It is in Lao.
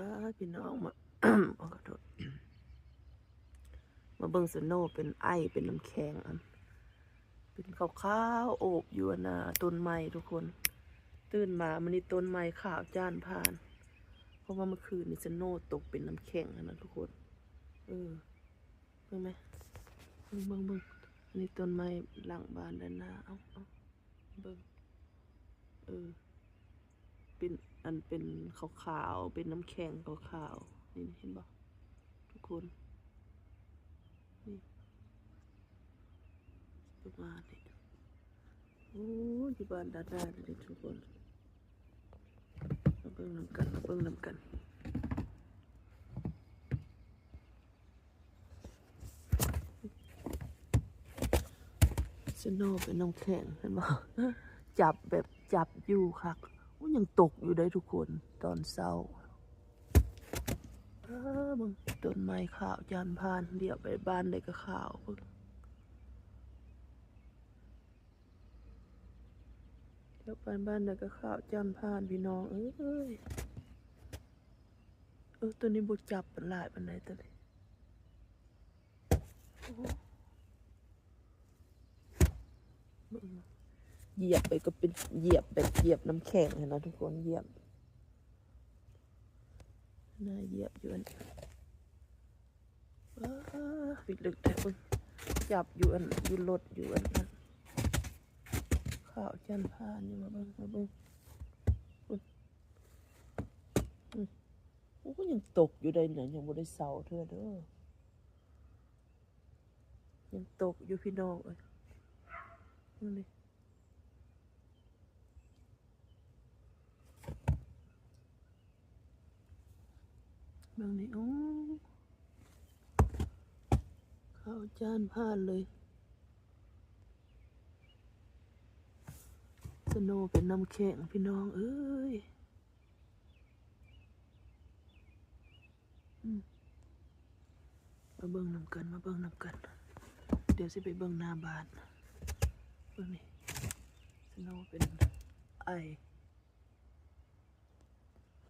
ອ້າຍ ພີ່ນ້ອງ ມາ ຂໍໂທດ ມາເບິ່ງສະໂນເປັນໄອ ເປັນນ້ຳແຂງ ອັນ ເປັນຂາວໆ ໂອບຢູ່ ອັນນ່າ ຕົ້ນໄມ້ທຸກຄົນ. ຕື່ນມາມື້ນີ້ຕົ້ນໄມ້ຂາວຈ້ານພານ ເພາະວ່າເມື່ອຄືນນີ້ສະໂນຕົກເປັນນ້ຳແຂງຫັ້ນນະທຸກຄົນ. ເອີ ເບິ່ງແມະ ເບິ່ງ ເບິ່ງ ເບິ່ງ ອັນນີ້ຕົ້ນໄມ້ຫຼັງບ້ານດ້ານໜ້າ ເອົາ ເອົາ ເບິ່ງ ເອີ ເປັນ ອັນ ເປັນຂາວໆ ເປັນນ້ຳແຂງຂາວໆ ນີ້ ເຫັນບໍ່ທຸກຄົນ? ນີ້ ປະມານນີ້. ໂອ້ ຢູ່ບ້ານດາດາເດ້ທຸກຄົນ. ມາເບິ່ງນຳກັນ ມາເບິ່ງນຳກັນ. ສະໂນເປັນນ້ຳແຂງ ເຫັນບໍ່? ຈັບແບບ ຈັບຢູ່ຄັກ. ໂອ້ ຍັງຕົກຢູ່ເດ້ທຸກຄົນ ຕອນເຊົ້າ. ເອີ ເບິ່ງ ຕົ້ນໄມ້ຂາວຈ້ານພານ ຫຼຽວໄປບ້ານໃດກໍຂາວ. ເບິ່ງ ຫຼຽວໄປບ້ານໃດກໍຂາວຈ້ານພານ ພີ່ນ້ອງເອີຍ. ເອີ ໂຕນີ້ບໍ່ຈັບຫຼາຍປານໃດ ໂຕນີ້. ໂອ້ ເບິ່ງ ຢຽບໄປກໍເປັນ ຢຽບແບບ ຢຽບນ້ຳແຂງຫັ້ນນະທຸກຄົນ ຢຽບ ໜ້າຢຽບຢູ່ ອັນ ອ້າ ພິດເລິກແທ້. ເບິ່ງ ຈັບຢູ່ ອັນ ຢູ່ລົດ ຢູ່ ອັນ ຂາວຈ້ານພານຢູ່. ມາເບິ່ງ ມາເບິ່ງ ໂອ້ຍ ຍັງຕົກຢູ່ໃດນີ້ ຍັງບໍ່ໄດ້ເຊົາເທື່ອເດີ ຍັງຕົກຢູ່ພີ່ນ້ອງເອີຍ. ເບິ່ງນີ້ ເບິ່ງນີ້ ໂອ້ ຂາວຈ້ານພານເລີຍ. ສະໂນເປັນນ້ຳແຂງ ພີ່ນ້ອງເອີຍ. ອືມ ມາເບິ່ງນຳກັນ ມາເບິ່ງນຳກັນ. ດຽວຊິໄປເບິ່ງໜ້າບ້ານ. ເບິ່ງນີ້ ສະໂນເປັນໄອ